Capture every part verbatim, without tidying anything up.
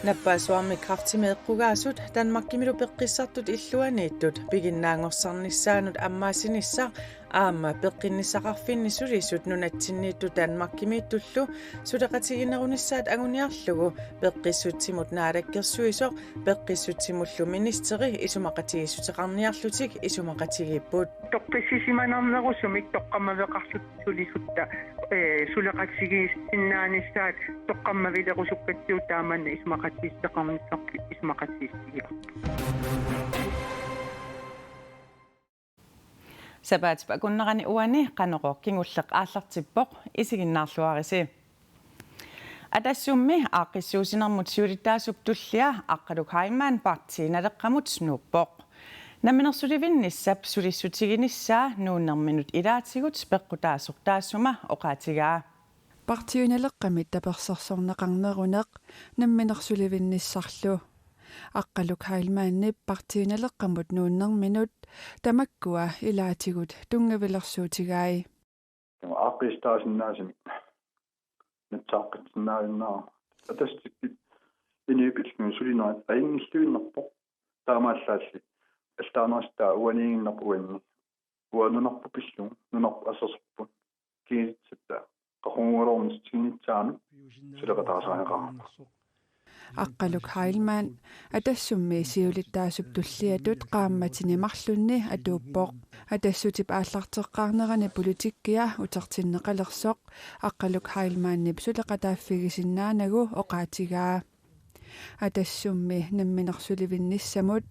Nappaassuarmi kræftimik eqqugaasut Danmarkimilu peqqissartut illuaniittut piginnaanngorsarnissaannut ammaasinissaq aamma peqqinnissaqarfinni sulisut nunatsinniittut Danmarkimiittullu suleqatigiinnerunissaat anguniarlugu peqqissutsimut naalakkersuisoq peqqissutsimullu ministeri isumaqatigiissuteqarniarlutik isumaqatigiipput. Toqqissisimanarnerusumik toqqammaveqarlutik sulisutta, ee, suleqatigiissinnaanissaat toqqammavilerusukkatsigu taamanna isumaqatigiissuteqarnissarput isumaqatigiissigivarput. Sapaatip akunnerani uani Qanorooq kingulleq aallartippoq, isiginnaarluarisi. Atassummi aaqqissuussinermut siulittaasup tullia Aqqaluk Heilmann Partii Naleqqamut nuuppoq. Namminersulivinnissap sulissutiginissaa nuunnerminut ilaatigut peqqutaasoq taassuma oqaatigaa. Partii Naleqqami tapersersorneqarneruneq namminersulivinnissarlu. Aqqaluk Heilmannip Partii Naleqqamut nuunnerminut tamakkua ilaatigut tunngavilersuutigai. Aaqqissuussinnaasunut nassaaqqissinnaajunnaarama. Atassutikkut inuit pillugit sulinerat ajunngilluinnarpoq. Taamaallaalli allaanerussutaa uaniiginnarpoq uanni. Uanga nunarput pillugu, nunarput assersuupput. Kiinitsatta qaqugorluarnissinnissaanut suleqataasariaqarpoq. Aqqaluk Heilmann Atassummi siulittaasup tulliatut qaammatini marlunni atuuppoq. Atassutip aallarteqqaarnerani politikkia utertinneqalersoq Aqqaluk Heilmannip suleqataaffigisinnaanagu oqaatigaa. Atassummi namminersulivinnissamut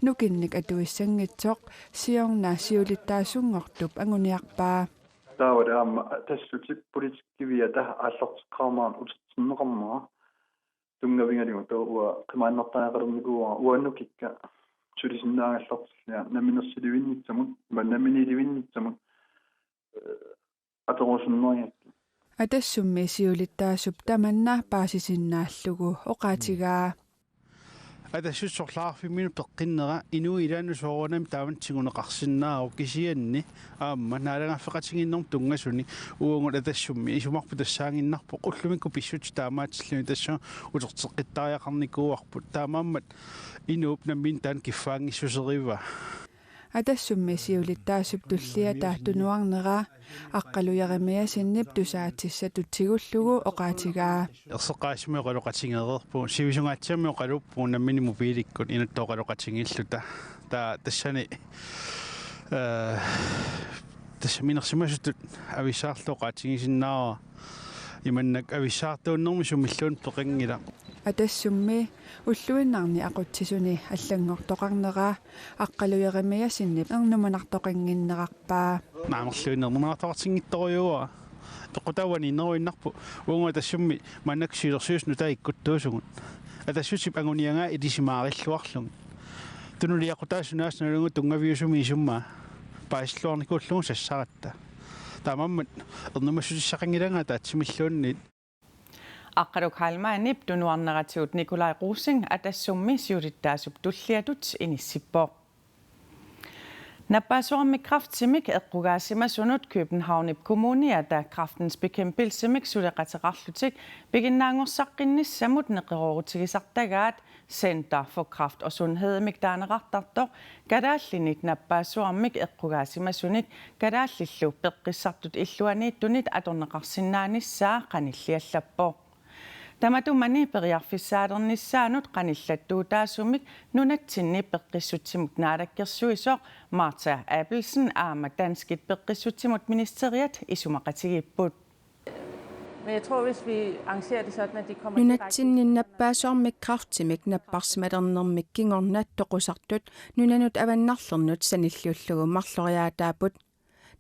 nukinnik atuissanngitsoq siorna siulittaasunngortup anguniarpaa. Taava aamma Atassutip politikkiviata aallarteqqaarnerani utertinneqarnera tunngavigalugu taava uanga qimaannartariaqalernikuuara uannukikka sulisinnaagaluartillunga namminersulivinnissamut, ma-, namminiilivinnissamut, ee, atorusunnerugakku. Atassummi siulittaasup tamanna paasisinnaallugu oqaatigaa. Atassut sorlaarfimminut peqqinnera inuit ilaannut soorunami taamani tiguneqarsinnaavoq kisianni aamma naalagaaffeqatigiinnermut tunngasunik uagut Atassummi isumarput tassaaginnarpoq ullumikkut pissutsit taamaatilluni tassa uterteqqittariaqarnikuuarput taamaammat inuup nammineq taanna kiffaanngissuserivaa. Atassummi siulittaasup tulliata tunuarnera Aqqaluk Jeremiassenip tusaatissatut tigullugu oqaatigaa. Erseqqaasumik oqaloqatigeereerpugut, sivisungaatsiamik oqaluuppugut nammineq mobiilikkut inuttut oqaloqatigiilluta. Taava tassani, ee, tassa minersimasutut avissaarluta oqaatigisinnaavara. Imannak avissaartuunnermi sumilluunniit peqanngilaq. Atassummi ulluinnarni aqutsisuni allanngortoqarnera Aqqaluk Jeremiassenip ernumanartoqannginnerarpaa. Naamerluinnaq ernumanartoqartinngitsorujuuara. Peqqutaavoq aniinneruinnarpoq uagut Atassummi maannakkut siulersuisut nutaat ikkuttuusugut. Atassutip anguniagaa ilisimaarilluarlugit. Tunuliaqutaasut naasut nalunngikkut tunngaviusumik isumaa paasilluarnikuullugu sassaratta. Taamaammat ernumassutissaqanngilanga ataatsimilluunniit. Aqqaluk Heilmannip tunuarneratigut Nikolaj Rosing Atassummi siulittaasup tulliatut inissippoq. Nappaassuarmik kræftimik eqqugaasimasunut Københavnip Kommuniata Kræftens Bekæmpelsemik suleqateqarlutik piginnaanngorsaqqinnissamut neqeroorutigisartagaat Center for Kræft og Sundhedimik taaneqartartoq kalaallinit nappaassuarmik eqqugaasimasunit kalaallillu peqqissartut illuaniittunit atorneqarsinnaanissaa qanilliallappoq. Tamatumani periarfissaalernissaanut qanillattuutaasumik nunatsinni peqqissutsimut naalakkersuisoq Martha Abelsen aamma danskit peqqissutsimut ministeriat isumaqatigiipput. Men jeg tror, hvis vi arrangerer det sådan, at de kommer direkte... Nunatsinni nappaassuarmik kræftimik napparsimalernermik kingorna toqusartut nunanut avannarlernut sanilliullugu marloriaataapput.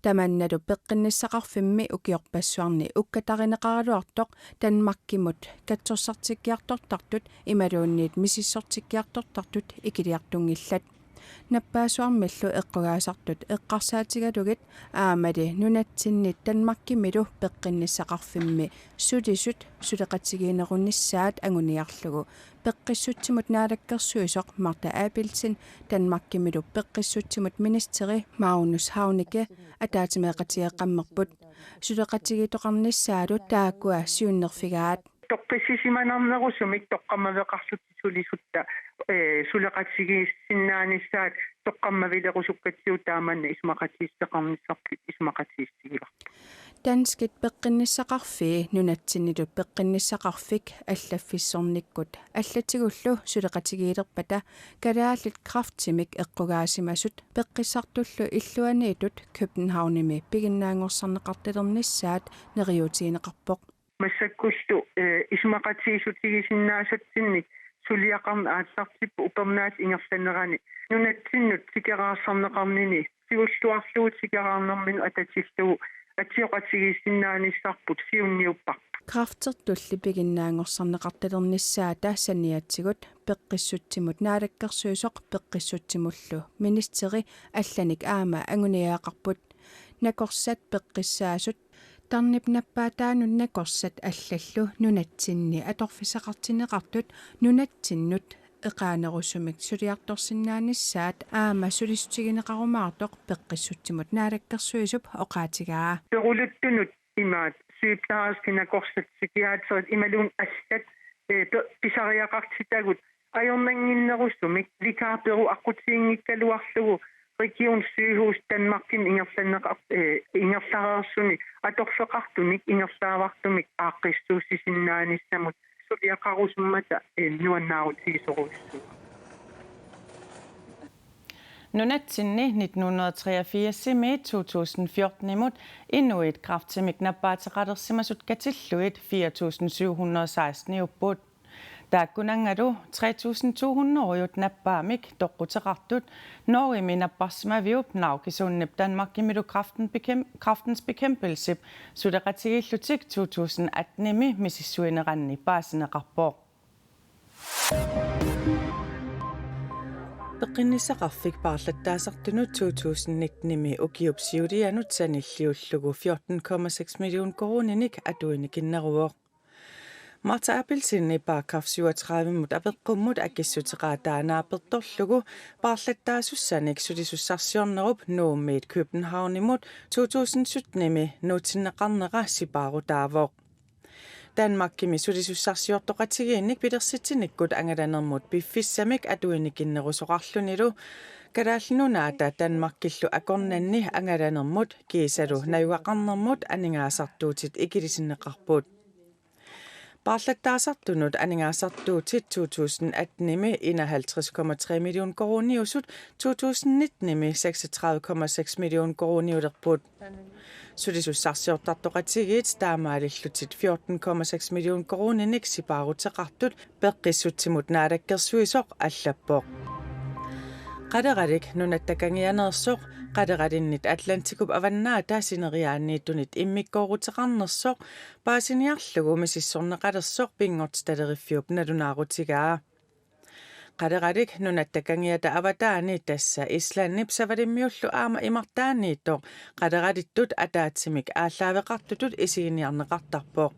Tamannalu peqqinnissaqarfimmi ukiorpassuarni ukkatarineqaraluartoq Danmarkimut katsorsartikkiartortartut imaluunniit misissortikkiartortartut ikiliartunngillat. Nappaassuarmillu eqqugaasartut eqqarsaatigalugit aammali nunatsinnit Danmarkimilu peqqinnissaqarfimmi sulisut suleqatigiinnerunissaat anguniarlugu peqqissutsimut naalakkersuisoq Martha Abelsen Danmarkimilu peqqissutsimut ministeri Magnus Heunicke ataatsimeeqatigeeqqammerput. Suleqatigiittoqarnissaalu taakkua siunnerfigaat. Toqqissisimanarnerusumik toqqammaveqarlutik sulisutta, ee, suleqatigiissinnaanissaat toqqammavilerusukkatsigu taamanna isumaqatigiissuteqarnissarput isumaqatigiissutigivaa. Danskit peqqinnissaqarfii nunatsinnilu peqqinnissaqarfik allaffissornikkut allatigullu suleqatigiilerpata kalaallit kræftimik eqqugaasimasut peqqissartullu illuaniittut Københavnimi piginnaanngorsarneqartalernissaat neriuutigineqarpoq. Massakkullu, ee, isumaqatigiissutigisinnaasatsinnit suliaqarneq aallartippoq upernaaq ingerlanerani nunatsinnut tikeraarsarneqarnini siulluarlugu tikeraarnerminut atatillugu atsioqatigiissinnaanissarput siunniupparput. Kræftertulli piginnaanngorsarneqartalernissaata saniatigut peqqissutsimut naalakkersuisoq peqqissutsimullu ministeri allanik aamma anguniagaqarput. Nakorsat peqqissaasut tarnip nappaataanut nakorsat allallu nunatsinni atorfissaqartinneqartut nunatsinnut eqaanerusumik suliartorsinnaanissaat aamma sulissutigineqarumaartoq peqqissutsimut naalakkersuisup oqaatigaa. Peruluttunut imaat sygeplejerskit, nakorsat, psykiaterit imaluunniit allat, ee, pe-, pisariaqartitagut ajornannginnerusumik vikarbureau aqqutiginngikkaluarlugu region, sygehus Danmarkimi ingerlanneqar-, ee, ingerlareersuni atorfeqartunik ingerlaavartumik aaqqissuussisinnaanissamut suliaqarusummata, ee, nuannaarutigisorujussuuvoq. Nunatsinni nitten hundrede og treogfirs-imiit to tusind fjorten-imut inuit kræftimik nappaateqalersimasut katillugit fire tusind syv hundrede og seksten-iupput. Taakkunanngalu tre tusind to hundrede-ujut nappaamik toqquteqartut Norgemi napparsimaviup naukisunnip Danmarkimilu Kræften Bekäm-, Kræftens Bekæmpelsep suleqatigiillutik to tusind atten-imi misissuineranni paasineqarpoq. Peqqinnissaqarfik paarlattaasartunut to tusind nitten-imi ukiup siulianut sanilliullugu fjorten komma seks million koruuninik atuinikinneruvoq. Martha Abelsen paragraf syvogtredive-mut apeqqummut akissuteqaataa naapertorlugu paarlattaasussanik sulisussarsiornerup Nuummiit Københavnimut to tusind sytten-imi nuutsinneqarnera sipaarutaavoq. Danmarkimi sulisussarsiortoqatigiinnik pilersitsinikkut angalanermut piffissamik atuinikinnerusoqarlunilu Kalaallit Nunaata Danmarkillu akornanni angalanermut kiisalu najugaqarnermut aningaasartuutit ikilisinneqarput. Paarlattaasartunut aningaasartuutit to tusind atten-imi enoghalvtreds komma tre million koruuniusut to tusind nitten-imi seksogtredive komma seks million koruuniulerput. Sulisussarsiortartoqatigiit taamaalillutik fjorten komma seks million koruuninik sipaaruteqartut peqqissutsimut naalakkersuisoq allappoq. Qaleralik Nunatta Kangianeersoq qaleralinnit Atlantikup avannaata sineriaanniittunit immikkooruteqarnersoq paasiniarlugu misissorneqalersoq Pinngortitaleriffiup nalunaarutigaa. Qaleralik Nunatta Kangiata avataani, tassa Islandip Savalimmiullu aamma imartaaniittoq, qaleralittut ataatsimik aallaaveqartutut isiginiarneqartarpoq.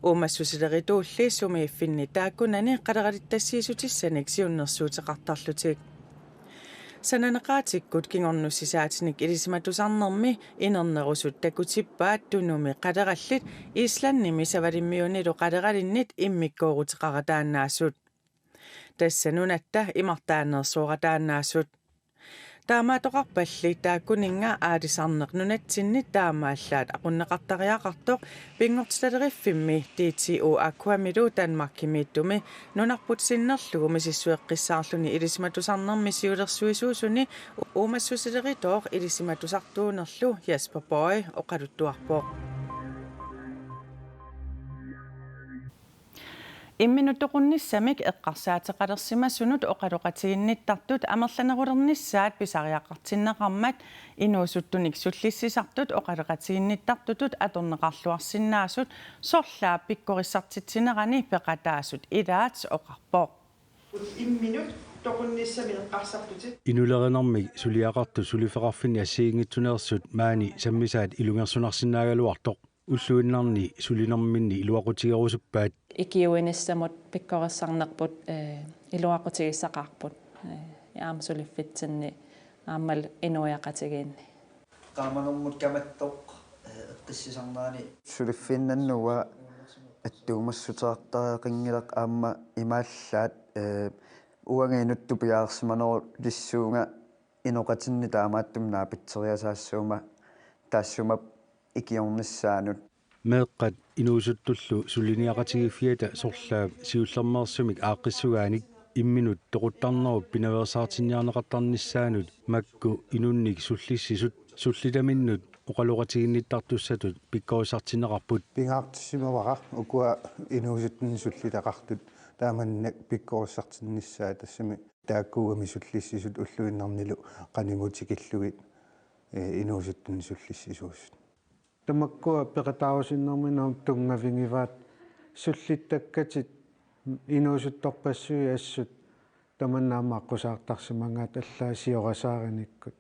Uumassusilerituulli sumiiffinni taakkunani qaleralittassiissutissanik siunnersuuteqartarlutik. Sananeqaatikkut kingornussisaatinik ilisimatusarnermi inernerusut takutippaat Tunumi qalerallit Islandimi Savalimmiunilu qaleralinnit immikkooruteqarataannaasut. Tassa Nunatta imartaaneersoorataannaasut. Taamaattoqarpalli taakkuninnga aalisarneq nunatsinni taamaallaat aqunneqartariaqartoq Pinngortitaleqqiffimmi D T O Aquamilu Danmarkimiittumi nunarput sinnerlugu misissueqqissaarluni ilisimatusarnermi siulersuisuusuni uumassusileritooq ilisimatusartuunerlu Jesper Boye oqaluttuarpoq. Imminut toqunnissamik eqqarsaateqalersimasunut oqaloqatiginnittartut amerlanerulernissaat pisariaqartinneqarmat inuusuttunik sullissisartut oqaloqatiginnittartutut atorneqarluarsinnaasut sorlaap pikkorissartitsinerani peqataasut ilaat oqarpoq. Imminut toqunnissamik eqqarsartutit. Inulerinermik suliaqartut suliffeqarfinni assigiinngitsuneersut maani sammisaat ilungersunarsinnaagaluartoq. Ulluinnarni sulinerminni iluaqutigerusuppaat. Ikiuinissamut pikkorissarnerput, ee, iluaqutigissaqaarput, ee, aamma suliffitsinni aammalu inuiaqatigiinni. Qaamanermut kamattoq, ee, eqqissisarnerani. Suliffiinnannguaq Attuumassuteqartariaqanngilaq aamma imaallaat, ee, uanga inuttut piareersimanerulissuunga inoqatinni taamaattumik naapitseriasaassuuma taassuma ikiornissaanut. Meeqqat inuusuttullu suliniaqatigiiffiata sorlaap siullermeersumik aaqqissugaanik imminut toquttarnerup pinaveersaartinniarneqartarnissaanut makku inunnik sullissisut sullitaminnut oqaloqatiginnittartussatut pikkorissartinneqarput. Pingaartissimavara ukua inuusuttunut sullitaqartut taamannak pikkorissartinnissaat, tassami taakkuugamik sullissisut ulluinnarnilu qanimut tikillugit, ee, inuusuttunut sullissisuusut. Tamakkua peqataarusunnerminni aamma tunngavigivaat sullittakkatit inuusuttorpassuit assut tamanna aamma aqqusaartarsimagaat allaat siorasaarinikkut.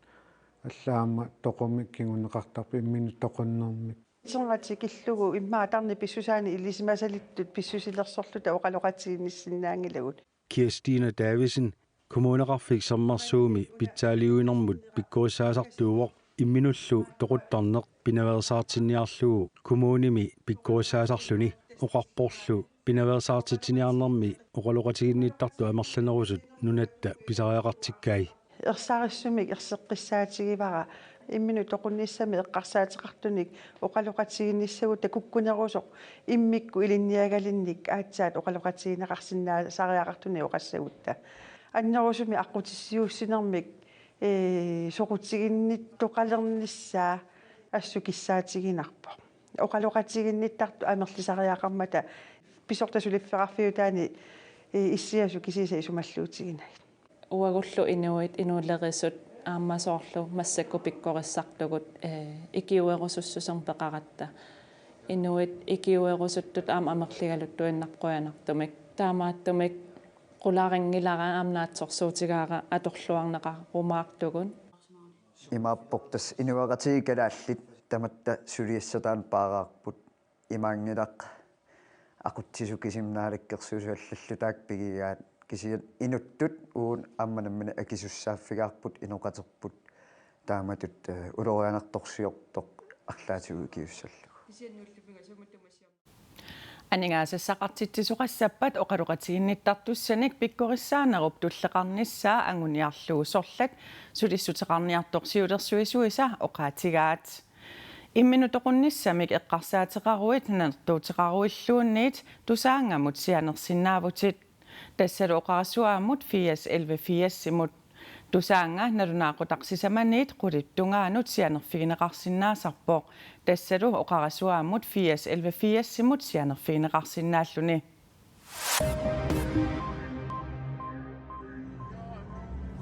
Allaat aamma toqumik kinguneqartarpoq imminut toqunnermik. Iternatik tikillugu immaqa tarnip pissusaani ilisimasalittut pissusilersorluta oqaloqatiginnissinnaanngilagut. Kirstine Davidsen, Kommuneqarfik Sermersuumi pitsaaliuinermut pikkorissaasartuuvoq, imminullu toquttarneq pinaveersaartinniarlugu kommunimi pikkorissaasarluni, oqarporlu pinaveersaartitsiniarnermi oqaloqatiginnittartut amerlanerusut nunatta pisariaqartikkai. Ersarissumik erseqqissaatigivara imminut toqunnissami eqqarsaateqartunik oqaloqatigiinnissagut takukkunerusoq immikkut ilinniagalinnik aatsaat oqaloqatigineqarsinnaasariaqartunik oqassagutta. Annerusumik aqqutissiuussinermik, ee, soqutiginnittoqalernissaa assut kissaatiginarpoq. Oqaloqatiginnittartut amerlisariaqarmata pisortat suliffeqarfiutaanni, ee, issiasut kisiisa isumalluutiginagit. Uagullu inuit inuulerisut aamma soorlu massakkut pikkorissartugut, ee, ikiuerusussusermik peqaratta. Inuit ikiuerusuttut aamma amerligaluttuinnarpoq qujanartumik. Taamaattumik qularinngilara aamma naatsorsuutigaara atorluarneqarumaartugut. Imaappoq tassa inuiaqatigiit kalaallit tamatta suliassataanut paaraarput. Imaanngilaq aqutsisut kisimik Naalakkersuisut allallu taakku pigigaat, kisianni inuttut uagut aamma nammineq akisussaaffigaarput inoqaterput taamatut, ee, ulorianartorsiortoq arlaatigut ikiussallugu. Aningaasassaqartitsisoqassappat oqaloqatiginnittartussanik pikkorissaanerup tulleqarnissaa anguniarlugu sorlak sulissuteqarniartoq siulersuisuisa oqaatigaat. Imminut toqunnissamik eqqarsaateqaruit nanertuuteqaruilluunniit Tusaanngamut sianersinnaavutit. Tassalu oqarasuaammut firs elleve firsimut. Tusaannga nalunaaqutaq sisamaniit qulip tungaanut sianerfigineqarsinnaasarpoq. Tassalu oqarasuaammut firs elleve firsimut sianerfigineqarsinnaalluni.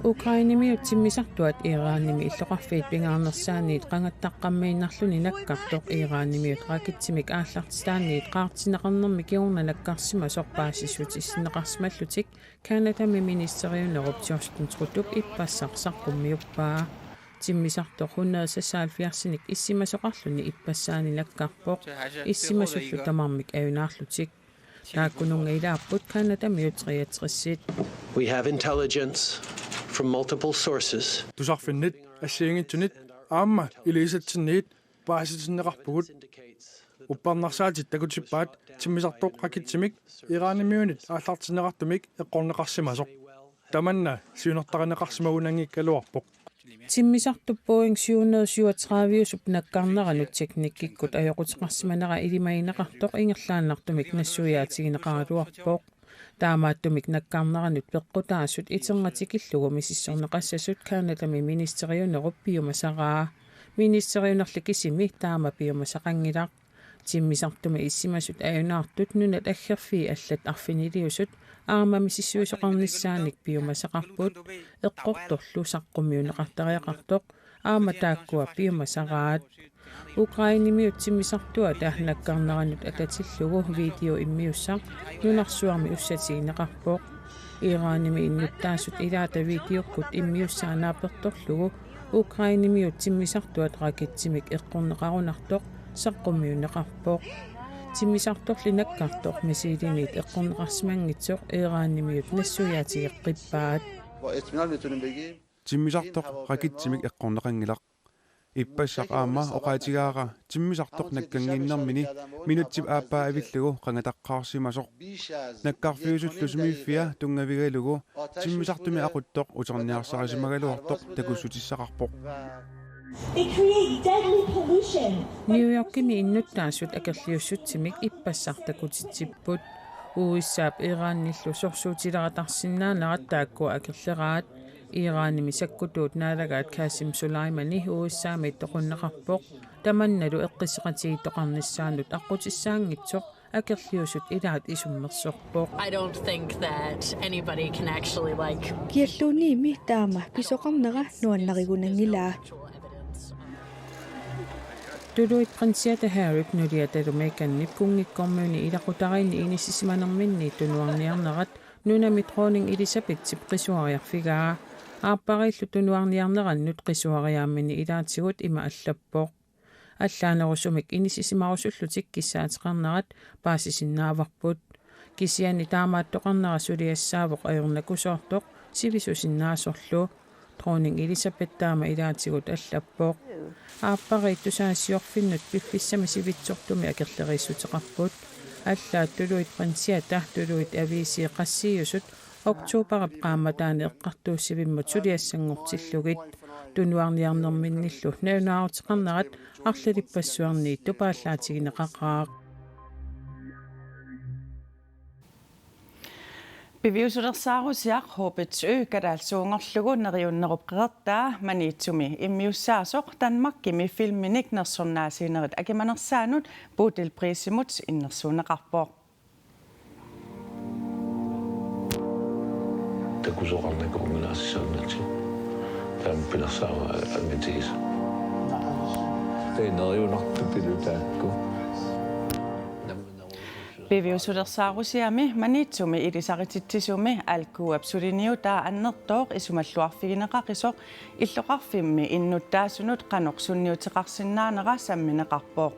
Ukrainemiut timmisartuat Iranimi illoqarfiit pingaarnersaanniit qangattaqqammiinnarluni nakkartoq Iranimiut raketsimik aallartitaanniit qaartinneqarnermi kingorna nakkarsimasoq paasissutissinneqarsimallutik Canadami ministeriunerup Justin Trudeaup ippassaq saqqummiuppaa. Timmisartoq hundrede seksoghalvfjerdsinik issimasoqarluni ippassaani nakkarpoq, issimasullu tamarmik ajunaarlutik. Taakkununnga ilaapput Canadamiut treogtresit. We have intelligence from multiple sources. Tusarfinnit, assigiinngitsunit aamma ilisatsinnit paasitinneqarpugut. Uppernarsaatit takutippaat timmisartoq raketsimik Iranimiunit aallartinneqartumik eqqorneqarsimasoq. Tamanna siunertarineqarsimagunanngikkaluarpoq. Timmisartup Boeing syv hundrede syvogtredive-usup nakkarneranut teknikkikkut ajoquteqarsimanera ilimagineqartoq ingerlaannartumik nassuiaatigineqaraluarpoq. Taamaattumik nakkarneranut peqqutaasut iternatikillugu misissorneqassasut Canadami ministeriunerup piumasaraa. Ministeriunerli kisimi taama piumasaqanngilaq. Timmisartumi issimasut ajunaartut nunat aggerfii allat arfiniliusut aamma misissuisoqarnissaanik piumasaqarput, eqqortorlu saqqummiunneqartariaqartoq aamma taakkua piumasaraat. Ukrainemiut timmisartuata nakkarneranut atatillugu video immiussaq nunarsuarmi ussatigineqarpoq. Iranimi innuttaasut ilaata videokkut immiussaa naapertorlugu Ukrainemiut timmisartuat raketsimik eqqorneqarunartoq saqqummiunneqarpoq. Timmisartorli nakkartoq missiliniit eqqorneqarsimanngitsoq Iranimiut nassuiaatigeqqippaat. Timmisartoq raketsimik eqqorneqanngilaq. Ippassaq aamma oqaatigaara timmisartoq nakkannginnermini minutsip aappaa avillugu qangataqqaarsimasoq. Nakkarfiusullu sumiiffia tunngavigalugu timmisartumi aquttoq uterniarsarisimagaluartoq takussutissaqarpoq. They create deadly pollution. New Yorkimi innuttaasut akerliussutsimik ippassaq takutitsipput. U S A-p Iranillu sorsuutilerataarsinnaanerat taakkua akerleraat. Iranimi sakkutuut naalagaat Qasem Soleimani U S A-mit toqunneqarpoq. Tamannalu eqqisseqatigiittoqarnissaanut aqqutissaanngitsoq akerliusut ilaat isummersorpoq. I don't think that anybody can actually, like, Kialluunniimmi taama pisoqarnera nuannarigunanngilaa. Tuluit prinsiata Harryp nuliatalu Meghanip kunngikkormiuni ilaqutariinni inissisimanerminni tunuarniarnerat nunami dronning Elizabethip qisuariarfigaa. Aappariillu tunuarniarnerannut qisuariaammini ilaatigut ima allappoq: Allaanerusumik inissisimarusullutik kissaateqarnerat paasisinnaavarput. Kisianni taamaattoqarnera suliassaavoq ajornakusoortoq sivisusinnaasorlu. Dronning Elizabeth taama ilaatigut allappoq. Aappariit tusagassiorfinnut piffissami sivitsortumi akerleriissuteqarput. Allaat tuluit prinsiata tuluit aviisii qassiusut oktobarip qaammataani eqqartuussivimmut suliassanngortillugit. Tunuarniarnerminnillu nalunaaruteqarnerat arlalippassuarniit tupaallaatigineqaqaaq. Piviusulersaarusiaq Hobbits Ø kalaallisuunngorlugu neriunnerup qeqertaa Maniitsumi immiussaasoq Danmarkimi filminik nersornaasiinerit akimanersaanut Bodilprisimut innersuunneqarpoq. Takusoqarnikuunngilaassaannatik. Taampilersaava angitigisa. Teineriunartutilu taakku. Piviusulersaarusiami Maniitsumi ilisarititsisumi alkuup suliniutaa annertooq isumalluarfigineqaqisoq illoqarfimmi innuttaasunut qanoq sunniuteqarsinnaanera sammineqarpoq.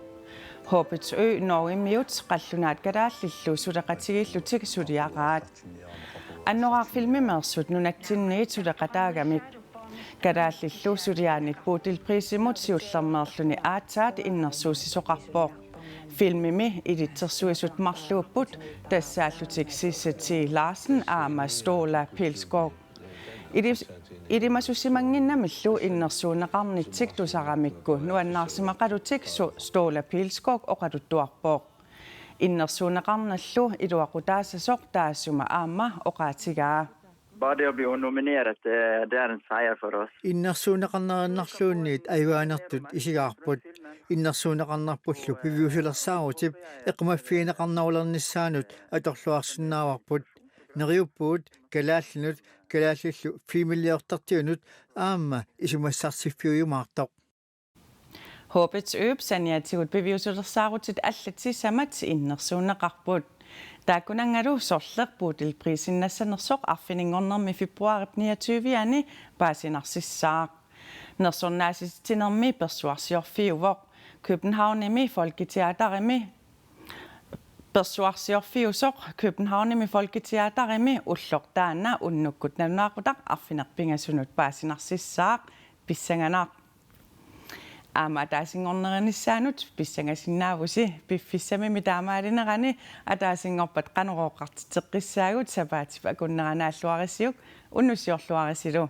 Hobbits Ø Norgemiut qallunaat kalaallillu suleqatigiillutik suliaraat. Annoraaq filmimeersut nunatsinniit suleqataagamik. Kalaallillu suliaanit Bodilprisimut siullermeerluni aatsaat innersuussisoqarpoq. Filmimi ilitsersuisut marluupput tassaallutik Sisse T. Larsen aamma Ståle Pilskog. Ilis-, ilimasussimannginnamillu innersuunneqarnitsik tusaramikku nuannaarsimaqalutik su-, Ståle Pilskog oqaluttuarpoq. Innersuunneqarnerlu iluaqutaassasoq taassuma aamma oqaatigaa. Bare det å bli nominert, eh, det er en seier for oss. Innersuunneqarnerinnarluunniit ajugaannertut isigaarput. Innersuunneqarnerpullu piviusulersaarutip equmaffigineqarnerulernissaanut atorluarsinnaavarput. Neriuppugut kalaallinut, kalaallillu filmiliortartuunut aamma isumassarsiffiujumaartoq. Hobbits Øp saniatigut piviusulersaarutit allat sisamat innersuunneqarput. Taakkunanngalu sorleq Bodilprisinnassanersoq arfininngornermi februaarip niogtyve-ani paasinarsissaaq. Nersornaasitsinermi persuarsiorfiuvoq. Københavnimi Folketeaterimi persuarsiorfiusoq Københavnimi Folketeaterimi ulloq taanna unnukkut nalunaaqutaq arfineq-pingasunut paasinarsissaaq. Pissanganaq. Aamma ataasinngornerinissaanut pissangasinnaavusi piffissami taamaalinerani. Ataasinngorpat Qanorooqartitseqqissaagut sapaatip akunneranaalluarisiuk unnussiorluarisilu.